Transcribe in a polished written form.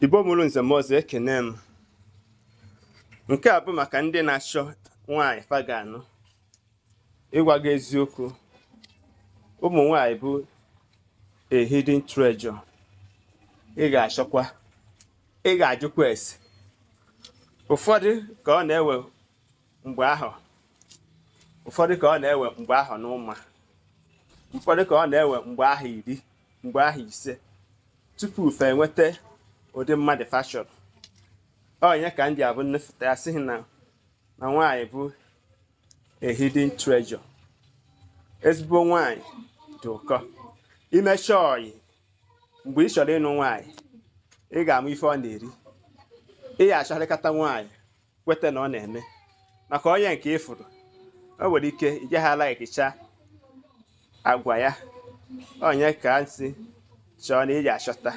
Igbo mụrụ nze m ọzọ, ekene m. Nke a bụ maka ndị na-achọ nwaanyị fa ga-anụ. Ịgwa gị eziokwu, ụmụ nwaanyị bụ a hidden treasure. Ị ga-achọkwa, ị ga-ajụkwa ese. Ụfọdụ ka ọ na-ewe mgbe ahụ, ụfọdụ ka ọ na-ewe mgbe ahụ n'ụma, ụfọdụ ka ọ na-ewe mgbe ahụ 10, mgbe ahụ 5 tupu fe enweta ụdị mmadụ fa chọrọ. Onye ka m ji abụ nnefụta ya sị na na nwaanyị bụ a hidden treasure. Ezigbo nwaanyị dị ụkọ. Imecha ọyị, mgbe ị chọrọ ịnụ nwaanyị, ị ga-ama ife ọ na-eri. Ị ga-achọrịkata nwaanyị kweta na ọ na-eme maka onye nke ịfụrụ, o nwere ike ije ha laikicha agwa ya. Onye ka nsị chọọ na ị ga-achọta.